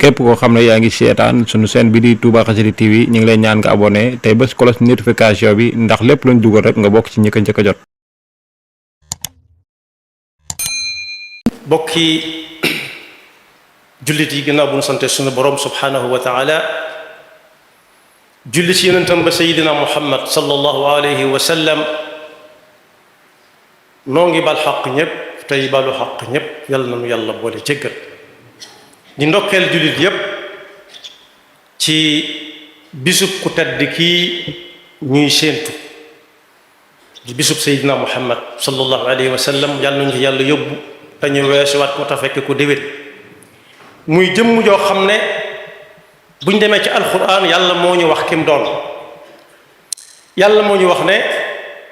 képp koo xam ne yaa ngi seetaan sunu chaîne bi di Touba Xassida TV ñu ngi lay ñaan nga abonné tey bés cloche notification bi ndax lépp luñ dugal rek nga bokk ci ñi ko njëkk a jot. bokki jullit yi gannaaw bu ñu sante sunu borom subhanahu wa taala julli ci yonentam ba sayidina muhammad sallallahu alayhi wa sallam noo ngi bal xaq ñépp tey balu xaq ñépp yàlla na nu yàlla boole jéggal di ndokkeel jullit yépp ci bisub ku tedd kii ñuy séentu di bisub sayidina muhammad sallallahu alayhi wa sallam yàlla nañu ci yàlla yóbbu te ñu weesuwaat ko te fekk ko déwén muy jëmm joo xam ne buñ demee ci alquran yàlla moo ñu wax kim doon yàlla moo ñu wax ne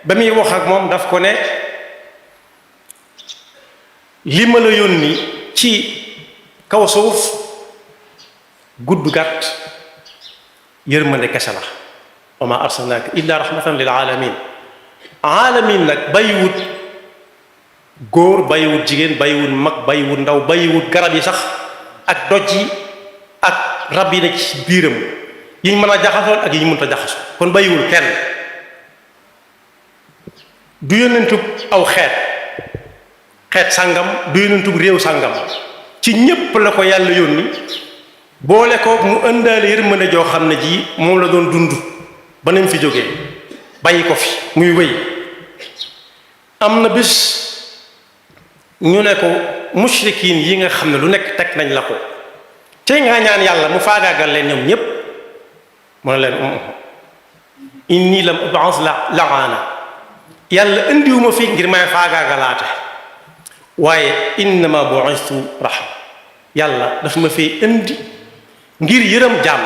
ba muy wax ak moom daf ko ne li ma la yónni ci kaw suuf gudd gàtt yërmande kese la wa ma arsalnaaka illa rahmatan lil alamin alamin nag bàyyiwut góor bàyyiwut jigéen bàyyiwut mag bàyyiwut ndaw bàyyiwut garab yi sax ak doj yi ak rab yi nekk ci biiram yiñ mën a jaxasoon ak yiñ mënut a jaxasoo kon bàyyiwul kenn du yónnentub aw xeet sàngam du yónnentub réew sàngam ci ñépp la ko yàlla yónni boole ko mu ëndaale yërmande joo xam ne ji moom la doon dund ba nañ fi jógee bàyyi ko fi muy wéy am na bis ñu ne ko mushrikiin yi nga xam ne lu nekk teg nañ la ko tey nga ñaan yàlla mu faagaagal leen ñoom ñépp mu ne leen inni lam ub'as la'ana yàlla indiwuma fi ngir may faagaagalaate waaye innama bu'istu rahma yàlla dafa ma fi indi ngir yërëm jàmm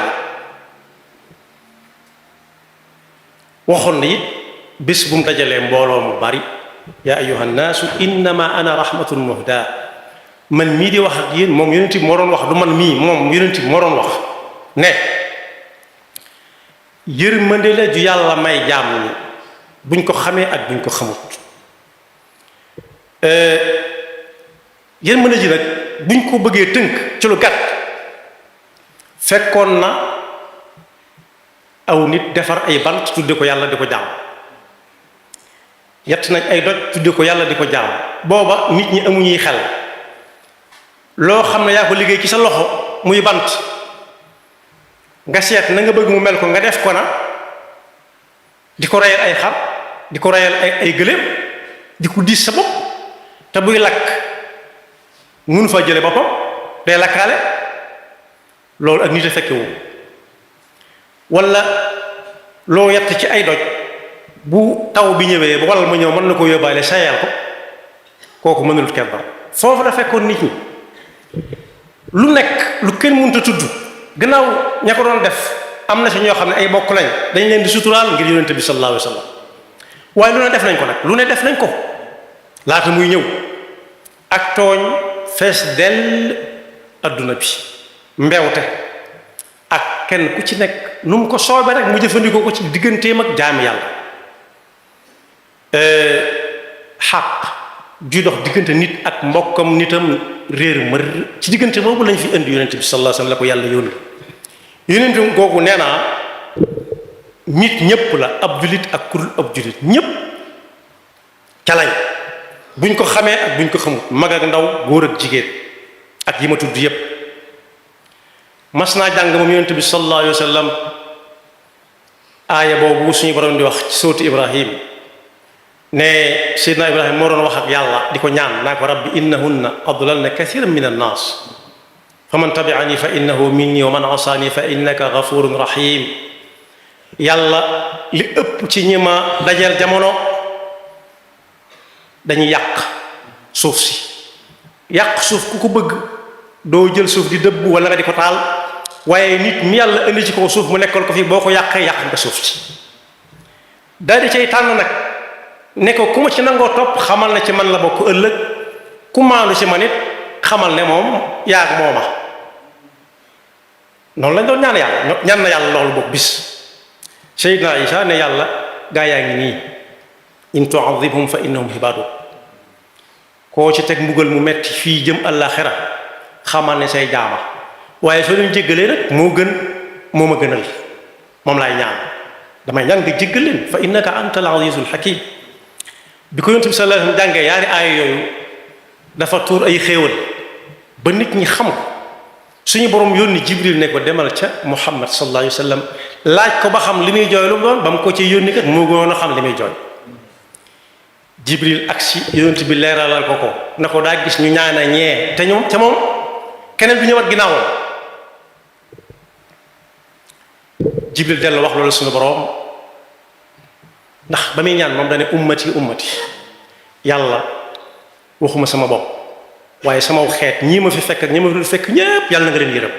waxoon na it bés bu mu dajalee mbooloo mu bari yaa ayyuha nnaasu innama ana rahmatun muhda man mii di wax ak yéen moom yonent bi moo doon wax du man mii moom yonent bi moo doon wax ne yërmande la ju yàlla may jaam ñi buñ ko xamee ak buñ ko xamut yërmande ji nag buñ ko bëggee tënk ci lu gàtt fekkoon na aw nit defar ay bant tudde ko yàlla di ko jaam yett nañ ay doj tudde ko yàlla di ko jaam booba nit ñi amuñuy xel loo xam ne yaa ko liggéey ci sa loxo muy bant nga seet na nga bëgg mu mel ko nga def ko na di ko reyal ay xar di ko reyal ay gëléem di ko diis sa bopp te buy lakk mënu fa jële boppam day lakkaale loolu ak nit a fekkewu walla loo yett ci ay doj bu taw bi ñëwee ba walla ma ñëw mën na ko yóbbaale sayal ko kooku mënulut kenn dara foofu da fekkoon nit ñi lu nekk lu kenn mënut a tudd gannaaw ña ko doon def am na si ñoo xam ne ay bokk lañ dañ leen di suturaal ngir yonente bi sallallahu alayhi wa sallam waaye lu ne def nañ ko nag lu ne def nañ ko laata muy ñëw ak tooñ fees dell adduna bi mbewte ak kenn ku ci nekk nu mu ko soobee rek mu jëfandikoo ko ci digganteem ak jaami yàlla xaq ju dox diggante nit ak mbokkam nitam réer mër ci diggante boobu lañ fi indi yonent bi sallallahu alayhi wasallam la ko yàlla yónni yonent googu nee naa nit ñépp la ab julit ak kurul ab julit ñépp ca lañ buñ ko xamee ak buñ ko xamut mag ak ndaw góor ak jigéen ak yi ma tudd yépp mas naa jàng moom yonent bi sallallahu alayhi wasallam aaya boobu suñu borom di wax ci sóotu Ibrahim ne Seydina Ibrahima moo doon wax ak yàlla di ko ñaan naa ko rabbi innahunna adlalna kathiran min annaas fa man tabi'ani fa innahu minni wa man asaani fa innaka ghafurun rahim yàlla li ëpp ci ñi ma dajeel jamono dañuy yàq suuf si yàq suuf ku ko bëgg doo jël suuf di dëbb wala nga di ko taal waaye nit mi yàlla indi ci kaw suuf mu nekkal ko fi boo ko yàqee yàq nga suuf si daal di cay tànn nag ne ko ku ma ci nangoo topp xamal na ci man la bokk ëllëg ku maandu ci man it xamal ne moom yaag mooma noonu lañ doon ñaan yàlla ñaan na yàlla loolu bokk bis Seydina Isa ne yàlla gaa yaa ngi nii in tu'adhibhum fa innahum ibaaduk koo ci teg mbugal mu metti fii jëm àllaaxira xamal ne say jaama waaye soo leen jéggalee nag moo gën moo ma gënal moom laay ñaan damay ñaan nga jéggal leen fa innaka anta al azizul hakim bi ko yonent bi sallallahu alayhi wasallam jàngee yaari aaya yooyu dafa tuur ay xéewal ba nit ñi xam ko suñu borom yónni jibril ne ko demal ca muhammad sallallahu alayhi wasallam laaj ko ba xam li muy jooy lu mu doon ba mu ko ci yónni kat moo gënoon a xam li muy jooy jibril agsi yonent bi leeralal ko na ko daa gis ñu ñaana ñee te ñoom ca moom keneen du ñëwaat ginnaawam jibril dellu wax loolu suñu borom ndax ba muy ñaan moom dane ummati ummati yàlla waxuma sama bopp waaye sama xeet ñii ma fi fekk ak ñi ma fi fekk ñépp yàlla na nga leen yërëm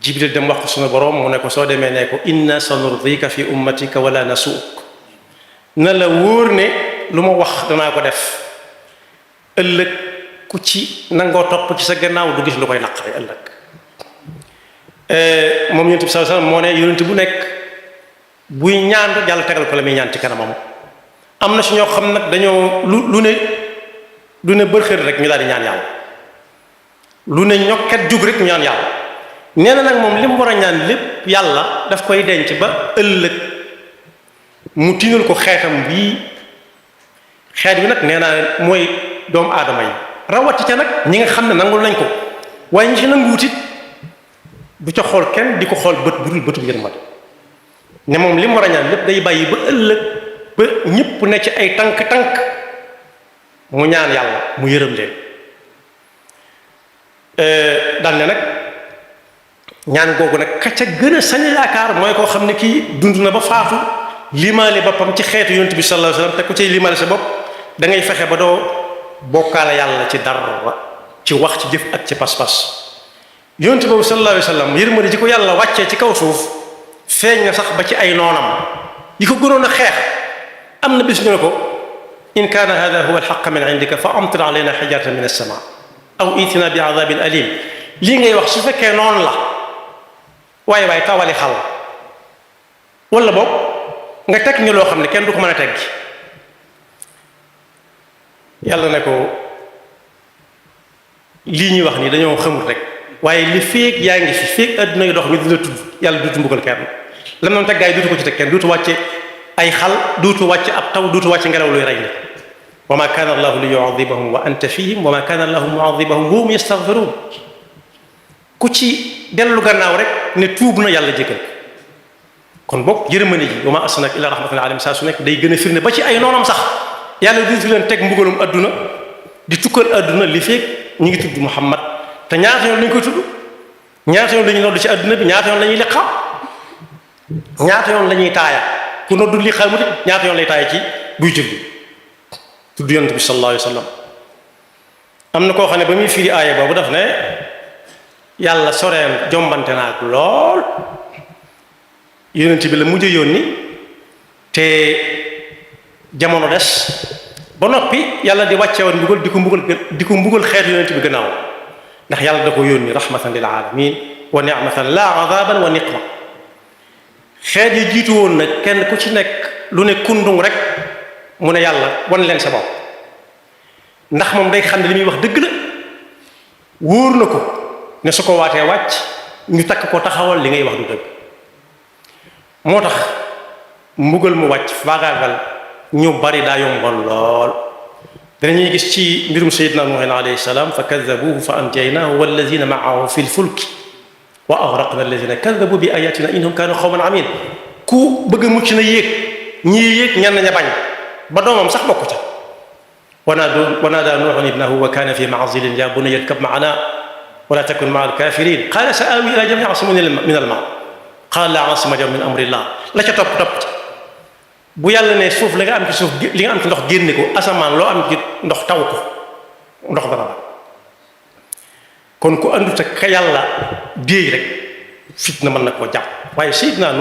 jibril dem wax ko suñu borom mu ne ko soo demee ne ko inna sanurdika fi ummatika wala nasuuk na la wóor ne lu ma wax danaa ko def ëllëg ku ci nangoo topp ci sa gannaaw du gis lu koy naqari ëllëg moom yonent bi sallallahu alayhi wasallam moo ne yonent bu nekk buy ñaan rek yàlla tegal ko la muy ñaan ci kanamam am na si ñoo xam nag dañoo lu ne bërxër rek ñu daal di ñaan yàlla lu ne ñokket jug rek ñu ñaan yàlla nee na nag moom li mu war a ñaan lépp yàlla daf koy denc ba ëllëg mu tinal ko xeetam bii xeet bi nag nee naa mooy doomu aadama yi rawati ca nag ñi nga xam ne nangul nañ ko waaye ñi ci nanguwutit du ca xool kenn di ko xool bët bu dul bëtu yërmande ne moom li mu war a ñaan lépp day bàyyi ba ëllëg ba ñëpp ne ci ay tànk-tànk mu ñaan yàlla mu yërëm leen dal ne nag ñaan googu nag ka ca gën a sañ yaakaar mooy koo xam ne kii dund na ba faatu limaale boppam ci xeetu yonent bi sallallahu alayhi wasallam te ku cay limaale sa bopp da ngay fexe ba doo bokkaale yàlla ci dara ci wax ci jëf ak ci pas-pas yonent boobu sallallahu alayhi wasallam yërmande ji ko yàlla wàccee ci kaw suuf feeñ na sax ba ci ay noonam yi ko gënoon a xeex am na bis ñu ne ko in kaana hada huwa alxaq min indika fa amtir alayna xijaratan min as-sama aw itina bi adabin alim lii ngay wax su fekkee noonu la waaye waaye tawali xal wala boog nga teg ñu loo xam ne kenn du ko mën a teggi yàlla ne ko lii ñuy wax nii dañoo xamul rek waaye li feeg yaa ngi fi feeg adduna yu dox ñu dina tudd yàlla duutu mbugal kenn lam noonu teggaay duutu ko ci teg kenn duutu wàcce ay xal duutu wàcce ab taw duutu wàcce ngelaw luy rey ni wa ma kaana allahu li yu'adhibahum wa anta fihim wa ma kaana allahu mu'adhibahum wa hum yastaghfirun ku ci dellu gannaaw rek ne tuub na yàlla jégal kon boog yërmande ji wa ma arsalnaaka illa rahmatan lil alamin saa su nekk day gën a firnde ba ci ay noonam sax yàlla duutu leen teg mbugalum adduna di tukkal adduna li feeg ñu ngi tudd Muhammad te ñaata yoon lañu koy tudd ñaata yoon la ñuy nodd ci adduna bi ñaata yoon la ñuy liqaam ñaata yoon la ñuy taaya ku noddu li xamut ñaata yoon lay taaya ci buy julli tudd yonent bi sallallahu alayhi wa sallam am na koo xam ne ba muy firi aaya boobu daf ne yàlla soreem jombante naa ak lool yonent bi la mujj yónni te jamono des ba noppi yàlla di wàcce woon mbugal di ko mbugal xeetu yonent bi gannaaw ndax yàlla da ko yónni rahmatan lil alamin wa ni'matan la adaban wa niqma xeet yi jiitu woon nag kenn ku ci nekk lu ne kundung rek mu ne yàlla wan leen sa bopp ndax moom day xam ne li muy wax dëgg la wóor na ko ne su ko waatee wàcc ñu takk ko taxawal li ngay wax du dëgg moo tax mbugal mu wàcc faagaagal ñu bari daa yomboon lool danañuy gis ci mbirum sayyidina Nuuh alayhi salaam fa kaddabuuhu fa anjaynaahu wallazina ma'ahu fil fulki wa aghraqna allazina kaddabu bi ayatina innahum kaanu qawman amiin ku bëgg a mucc na yéeg ñii yéeg ñenn ña bañ ba doomam sax bokku ca wa naadaa Nuuhun ibnahu wa kaana fi ma'zilin yaa bunayya irkab ma'anaa wa laa takun ma'a al-kaafiriin qaala sa'aawi ilaa jabalin ya'simunii mina al-maa' qaala laa 'aasima al-yawma min amri llaah la ca topp bu yàlla ne suuf la nga am ci suuf li nga am ci ndox génne ko asamaan loo am ci ndox taw ko ndox dana la kon ku andut ak ka yàlla déey rek fitna mën na koo jàpp waaye sayyidina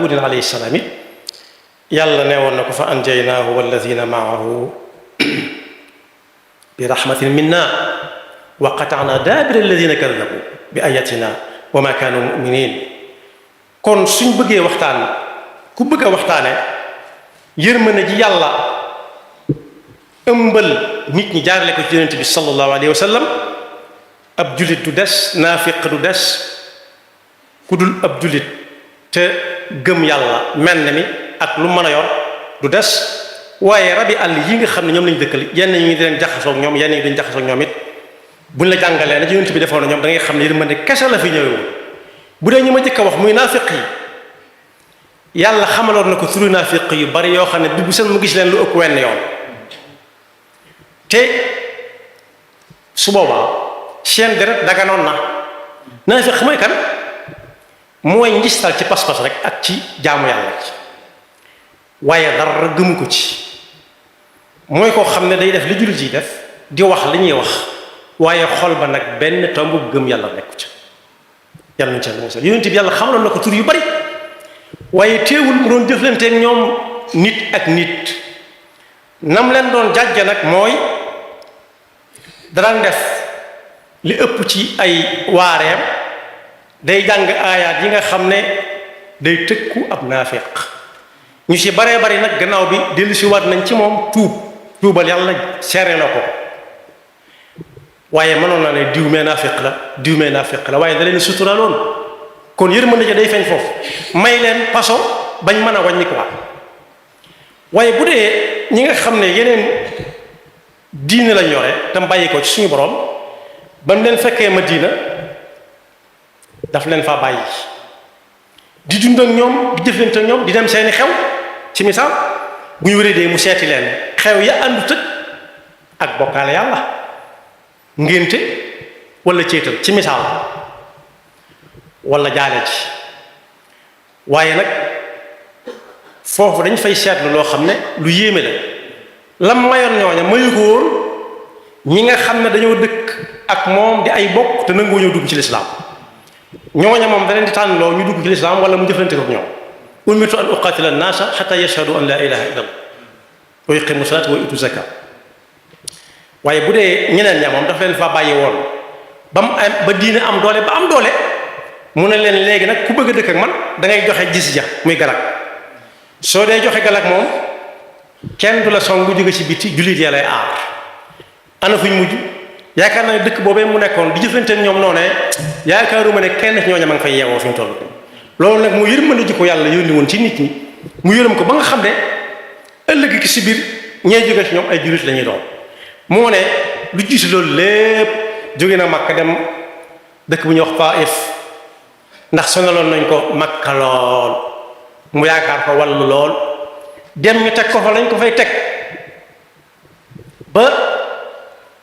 Huud alayhi salaam it yàlla ne woon na ko fa anjaynaahu wallazina ma'ahu bi rahmatin minna wa qata'na daabira allazina kaddabu bi ayatina wa ma kaanu mu'minin kon suñ bëggee waxtaan ku bëgg a waxtaane yërmande ji yàlla ëmbal nit ñi jaarale ko ci yonent bi sallallahu alayhi wa sallam ab jullit du des naafiq du des ku dul ab jullit te gëm yàlla mel na ni ak lu mën a yor du des waaye rabi àll yi nga xam ne ñoom lañu dëkkal yenn ñi di leen jaxasoo ak ñoom yenn ñi dañu jaxasoo ak ñoom it buñ la jàngalee na ci yonent bi defoon na ñoom da ngay xam ne yërmande kese la fi ñëwee bu dee ñu ma jëkk a wax muy naafiq yi yàlla xamaloon na ko turu naafiq yu bari yoo xam ne bi bu seen mu gis leen lu ëpp wenn yoon te su boobaa seen deret daganoon na naafiq mooy kan mooy njistal ci pas-pas rek ak ci jaamu yàlla ci waaye dara gëmu ko ci mooy koo xam ne day def li jullit yi def di wax li ñuy wax waaye xol ba nag benn tomb gëm yàlla nekku ci yàlla nañu ci yàlla musal yonent bi yàlla xamaloon na ko tur yu bari waaye teewul mu doon jëflanteeg ñoom nit ak nit nam leen doon jàjja nag mooy daan def li ëpp ci ay waareem day jàng aayaat yi nga xam ne day tëkku ab naafiq ñu ci baree bari nag gannaaw bi dellu si waat nañ ci moom tuubal yàlla seere la ko waaye mënoon na ne diw mee naafiq la waaye da leen suturaloon kon yërmande ja day feeñ foofu may leen paso bañ mën a wàññi ko waaye bu dee ñi nga xam ne yeneen diine lañ yore tam bàyyi ko ci suñu borom ba mu leen fekkee Madina daf leen faa bàyyi di dund ak ñoom di jëflante ak ñoom di dem seeni xew ci misaal bu ñu wéradee mu seeti leen xew ya àndu tëg ak bokkaale yàlla ngénte wala céetal ci misaal wala jaale ji waaye nag foofu dañ fay seetlu loo xam ne lu yéeme la lam mayoon ñooña mayu ko woon ñi nga xam ne dañoo dëkk ak moom di ay bokk te nangoo ñëw dugg ci lislaam ñooña moom da leen di tànn loo ñu dugg ci lislaam wala mu jëflante ko ñoom umirtu an uqatila an-naasa hatta yashhadu an la ilaha illa allah wa yuqimu salata wa yutu zakat waaye bu dee ñeneen ña moom daf leen fa bàyyi woon ba diine am doole ba am doole mu ne leen léegi nag ku bëgg a dëkk ak man da ngay joxe jizya muy galak soo dee joxe galak moom kenn du la song bu jóge ci biti jullit ya lay aar ana fuñ mujj yaakaar naa ne dëkk boobee mu nekkoon di jëflante ñoom noonee yaakaaruma ne kenn ci ñooñu ma nga fay yeewoo fi mu toll loolu nag mu yërmande ji ko yàlla yónni woon ci nit ñi mu yërëm ko ba nga xam ne ëllëg ki si biir ñee jóge ci ñoom ay jullit la ñuy doon moo ne lu jiitu loolu lépp jóge na Makka dem dëkk bu ñuy wax Taif ndax sonaloon nañ ko Makka lool mu yaakaar ko wàllu lool dem ñu teg ko fa lañ ko fay teg ba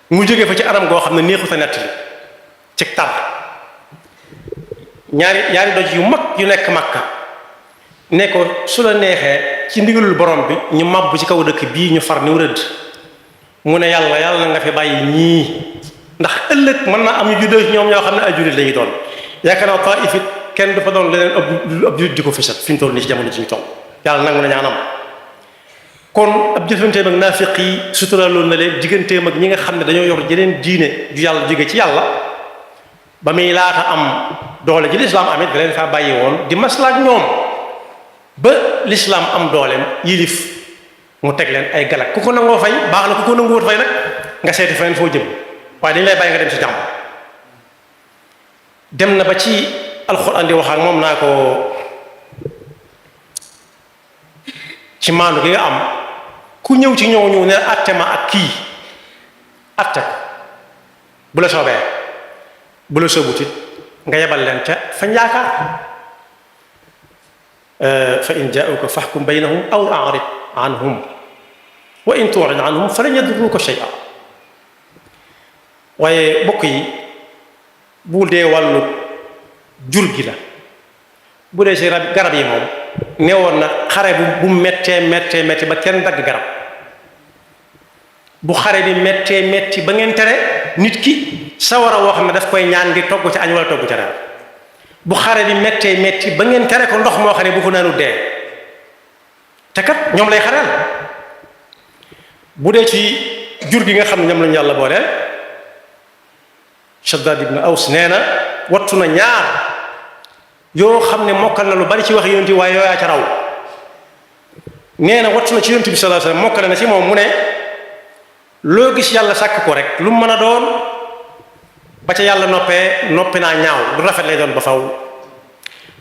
mu jóge fa ci anam goo xam ne neexu sa nett li ci tar ñaari doj yu mag yu nekk Makka ne ko su la neexee ci ndigalul borom bi ñu màbb ci kaw dëkk bii ñu far niw rëdd mu ne yàlla na nga fi bàyyi ñii ndax ëllëg mën naa am ñu juddoo ci ñoom ñoo xam ne ay jullit lañuy doon yaakaar naa Taif it kenn du fa doon leneen ab jullit di ko fësal fi ñu toll nii ci jamono ji ñu toll yàlla nangu na ñaanam kon ab jëfanteem ak naafiq yi suturaloon na leen digganteem ak ñi nga xam ne dañoo yor jeneen diine ju yàlla jóge ci yàlla ba muy laata am doole ji lislaam amit da leen faa bàyyi woon di maslaak ñoom ba lislaam am dooleem yilif mu teg leen ay galak ku ko nangoo fay baax na ku ko nanguwut fay nag nga seeti feneen foo jëm waaye dañ lay bàyyi nga dem ci jàmm dem na ba ci alxuraan di wax ak moom naa ko ci maandu gi nga am ku ñëw ci ñëw ne atte ma ak kii atte ko bu la soobee bu la soobutit nga yebal leen ca fañ yaakaar fa in jaa'uka fahkum baynahum aw a'rid anhum wa in tu'rid anhum falan yadurruka shay'an waaye bokk yi bu dee wàllu jur gi la bu dee si garab yi moom neewoon na xare bu méttee ba kenn dagg garab bu xare bi métti ba ngeen tere nit ki sawara woo xam ne daf koy ñaan ngir togg ci añ wala togg ca reer bu xare bi métti ba ngeen tere ko ndox moo xam ne bu ko naanu dee te kat ñoom lay xareel bu dee ci jur gi nga xam ne ñoom lañu yàlla booleel Shaddad ibn Aws nee na wattu na ñaar yoo xam ne mokkal na lu bari ci wax yonent waaye yooyaa ca raw nee na wattu na ci yonent bi sallallahu alayhi wasallam mokkal na ci moom mu ne loo gis yàlla sàkk ko rek lu mën a doon ba ca yàlla noppi naa ñaaw lu rafet lay doon ba faw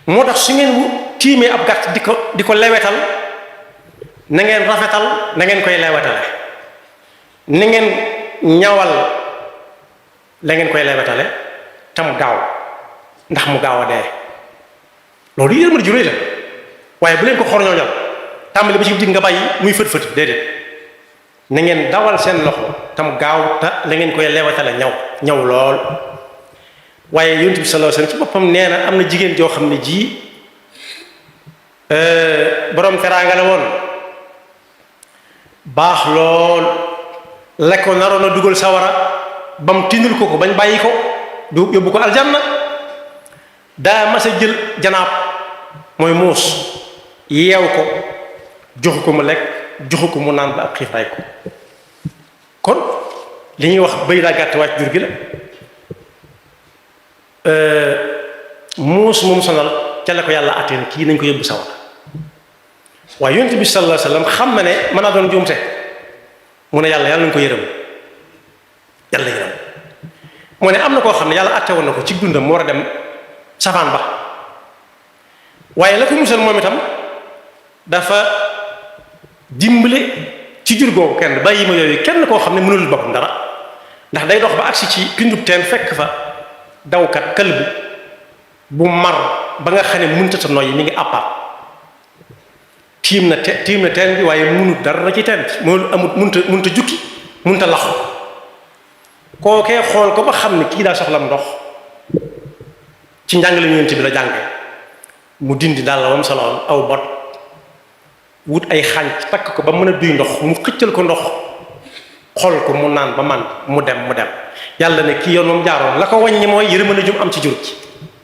moo tax su ngeen tiimee ab gàtt di ko lewetal na ngeen rafetal na ngeen koy lewetale ni ngeen ñawal la ngeen koy lewetale tam gaaw ndax mu gaaw a dee loolu yéen a mën a juróoy la waaye bu leen ko xorñooñal tàmbali ba ci dig nga bàyyi muy fët-fët déedéet na ngeen dawal seen loxo tam gaaw te la ngeen koy lewetale ñaw lool waaye yonent bi sallallahu alayhi wasallam ci boppam nee na am na jigéen joo xam ne ji borom teraanga la woon baax lool la ko naroon a dugal sawara ba mu tinul ko bañ bàyyi ko du yóbbu ko aljanna daa mas a jël janaab mooy muus yeew ko joxu ko mu lekk joxu ko mu naan ba ab xiif ray ko kon li ñuy wax bëy daa gàtt wàcc jur gi la muus moom sonal ca la ko yàlla atteen kii nañ ko yóbbu sawara waaye yonent bi sallallahu alayhi wasallam xam na ne mën naa doon juumte mu ne yàlla nañ ko yërëm yàlla yërëm moo ne am na koo xam ne yàlla atte woon na ko ci dundam mu war a dem safaan ba waaye la ko musal moom itam dafa dimbale ci jur googu kenn bàyyi ma yooyu kenn koo xam ne mënul boppam dara ndax day dox ba agsi ci pindub teen fekk fa dawkat këlbu bu mar ba nga xam ne mënut a noyyi mi ngi àppaat tiim na teen bi waaye mënut dara ci teen bi moo amut mënut a jukki mënut a laxu kookee xool ko ba xam ne kii daa soxlam ndox ci njàngale Yonent bi la jànge mu dindi daal la wam soloon aw bot wut ay xànc takk ko ba mën a duy ndox mu xëccal ko ndox xool ko mu naan ba man mu dem yàlla ne kii yoon moom jaaroon la ko wàññi mooy yërmande jum am ci jur gi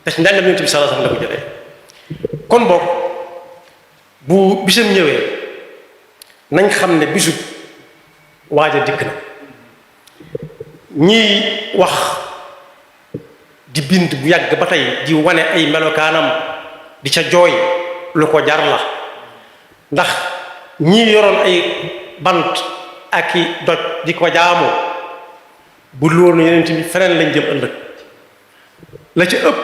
te ci njàngale Yonent bi sallallahu alayhi wasallam la ko jëlee kon boog bu bisam ñëwee nañ xam ne bisu waaj a dikk na ñiy wax di bind bu yàgg ba tey di wane ay melokaanam di ca jooy lu ko jar la ndax ñii yoroon ay bant ak i doj di ko jaamu bu loolu Yonent bi feneen lañ jëm ëllëg la ca ëpp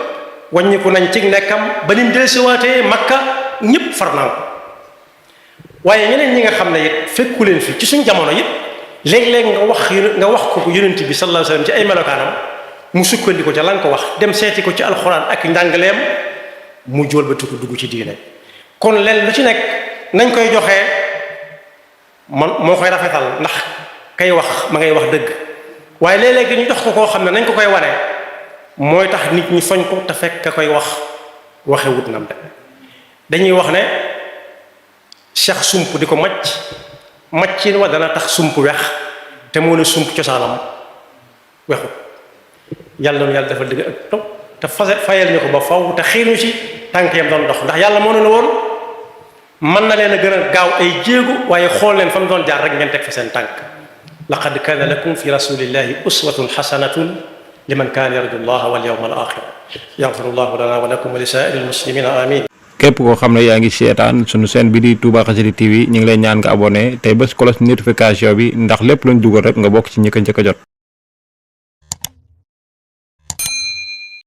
wàññiku nañ ci nekkam ba nim dellusiwaatee Makka ñëpp far naa ko waaye ñeneen ñi nga xam ne it fekku leen fi ci suñ jamono it léeg-léeg nga wax ko Yonent bi sallallahu alayhi wasallam ci ay melokaanam mu sukkandiku ca la nga ko wax dem seeti ko ci alxuraan ak njàngaleem mu jóol ba tukku dugg ci diine kon leen lu ci nekk nañ koy joxee man moo koy rafetal ndax kay wax ma ngay wax dëgg waaye léeg-léeg ñu jox ko koo xam ne nañ ko koy wane mooy tax nit ñi foñ ko te fekk ka koy wax waxe wut nam de dañuy wax ne cheikh sump di ko maccin wa dana tax sump wex te moo ne sump cosaanam wexut yàlla dafa dëgg ak topp te fayal ñu ko ba faw te xiir ñu ci tànk yam doon dox ndax yàlla moo ne woon mën na leen a gën a gaaw ay jéego waaye xool leen fa mu doon jaar rek ngeen teg fa seen tànk laqad kaana lakum fi rasulillahi uswatun hasanatun liman kaana yarju llaha wal yawmal axir yaghfiru llahu lana wa lakum wa li saa'iril muslimina amin képp koo xam ne yaa ngi seetaan sunu chaîne bi di Touba Xassida TV ñu ngi lay ñaan nga abonné tey bés cloche notification bi ndax lépp luñ dugal rek nga bokk ci ñi ko njëkk a jot